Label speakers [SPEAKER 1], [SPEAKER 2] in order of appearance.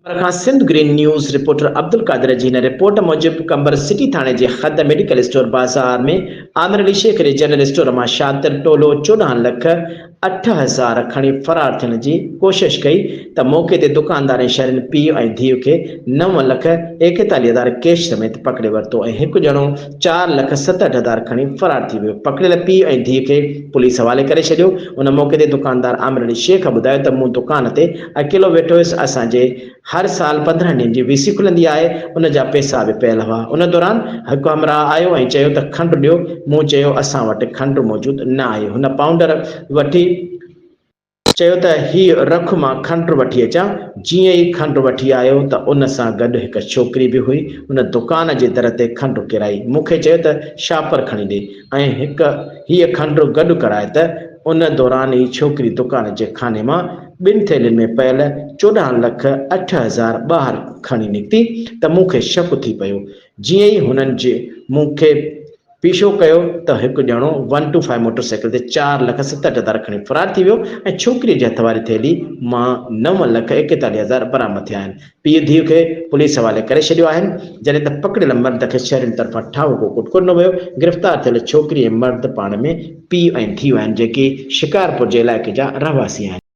[SPEAKER 1] قمبر کان Sindh green news reporter Abdul Qadir جي هن رپورٽ موجب قمبر سٽي ٿاڻي جي حد ميڊيڪل اسٽور بازار ۾ عامر علي شيخ جي جنرل اسٽور مان شاطر ٽولو 14 لک 8000 کڻي فرار ٿيڻ جي ڪوشش ڪئي ته موقعي تي دڪاندار ۽ شهرين پيء ۽ ڌيء کي نو لک 41 هزار ڪيش سميت پڪڙي ورتو ۽ هڪ ڄڻو چار لک 67 هزار کڻي فرار ٿي ويو، پڪڙيل پيء ۽ ڌيء کي پوليس حوالي ڪري ڇڏيو، ان موقعي تي دڪاندار عامر علي شيخ ٻڌايو ته مون دڪان تي اڪيلو ويٺو هيس، اسان جي هر سال 15 ڏينهن جي وي سي کلندي آهي، ان جا پئسا به پيل هئا، ان دوران هڪ همراهه آيو ۽ چيو ته کنڊ ڏيو، مون چيو اسان وٽ کنڊ موجود نه آهي، هن پائونڊر وٺي. چيو ته هيء رک مان کنڊ وٺي اچان. جيئن ئي کنڊ وٺي آيو ته ان سان گڏ هڪ ڇوڪري به هئي. ان دڪان جي در تي کنڊ ڪيرائي. مون کي چيو ته شاپر کڻي ڏي ۽ هڪ هيء کنڊ گڏ ڪراء ته ان دوران ئي ڇوڪري دڪان جي خاني مان ٻن ٿيلهين ۾ پيل 14 لک 8000 ٻاهر کڻي نڪتي ته مون کي شڪ ٿي پيو. جيئن ئي هنن جي مون کي پيشو ڪيو ته هڪ ڄڻو one two five motor cycle تي چار لک 67 هزار کڻي فرار ٿي ويو ۽ ڇوڪريء جي هٿ واري ٿيلهي مان نو لک 41 هزار برآمد ٿيا آهن. پيء ڌيء کي پوليس حوالي ڪري ڇڏيو آهن، جڏهن ته پڪڙيل مرد کي شهرين طرفان ٺاهوڪو ڪٽڪو ڏنو ويو. گرفتار ٿيل ڇوڪري ۽ مرد پاڻ ۾ پيء ۽ ڌيء آهن، جيڪي شڪارپور جي علائقي جا رهواسي آهن.